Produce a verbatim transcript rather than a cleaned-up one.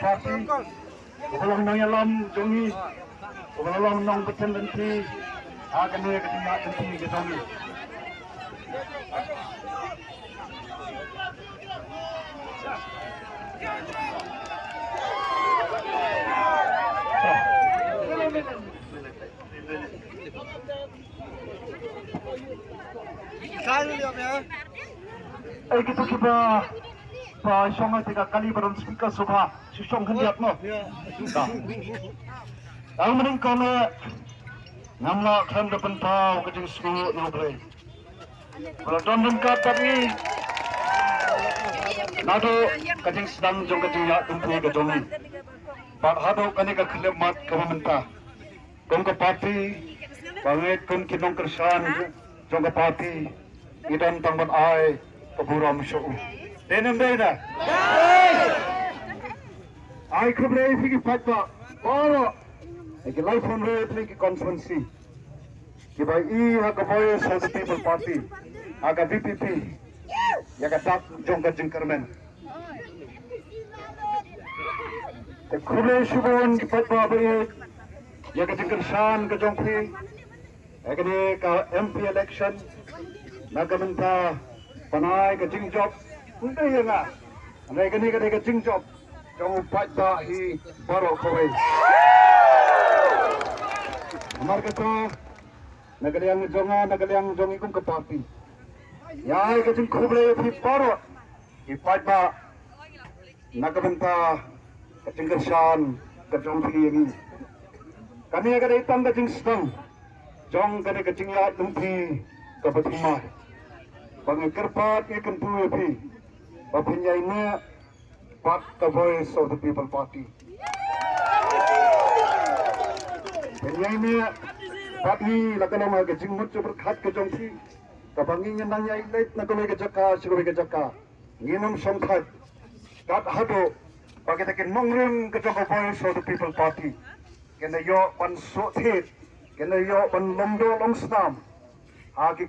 Party, uba long nongïalam jong ngi, uba long nongbteng lynti ha kane ka jingïaid lynti ka jong ngi. Ei kito kiba ba shong ha ka kali ba don speaker sabha, shu shong khyndiat mo. Ka. Ang mending kane ngam lah khlem da pynthaw ka jingsngew na U Blei. Ba la don ryngkat bad ngi naduh ka jingsdang jong ka jingïaid lynti ka jong ngi. Bad haduh kane ka khyllipmat kaba mynta. Kum ka party, ba ngi kum ki nongkyrshan jong ka party, ngi don tang ban ai ka burom sha u. Dei ne ym dei na? Ai khublei ïa phi ki paidbah baroh, ïa ki laiphew hynriew tylli ki constituency kiba ïohi ha ka Voice of the People Party, ha ka V P P, ïa ka dak jong ka jingkyrmen. Te khublei shibun ki paidbah ba ïeit ïa ka jingkyrshan ka jong phi ïa kane ka M P election. Na ka bynta ban ai ka jingjop, ym dei ïa nga, hynrei kane ka dei ka jingjop jong u paidbah hi baroh kawei. Namar kata, na ka liang jong nga, na ka liang jong ngi kum ka party, ïa ai ka jingkhublei ïa phi baroh ki paidbah na ka bynta ka jingkyrshan ka jong phi ïa ngi. Kane ka dei tang ka jingsdang jong kane ka jingïaid lynti kaba thymmai, ba ngi kyrpad, ngi kyntu ïa phi ba phin ïaineh bad ka Voice of the People Party. Phin ïaineh bad ngi la ka long ka jingmut jingpyrkhat ka jong phi, kaba ngi ngin nang ïai leit na kawei ka jaka sha kawei ka jaka. Ngin ym shongthait kat haduh ba kita ki nongrim ka jong ka Voice of the People Party kin da ïoh ban sngewthuh, kin da ïoh ban long doh long snam ha ki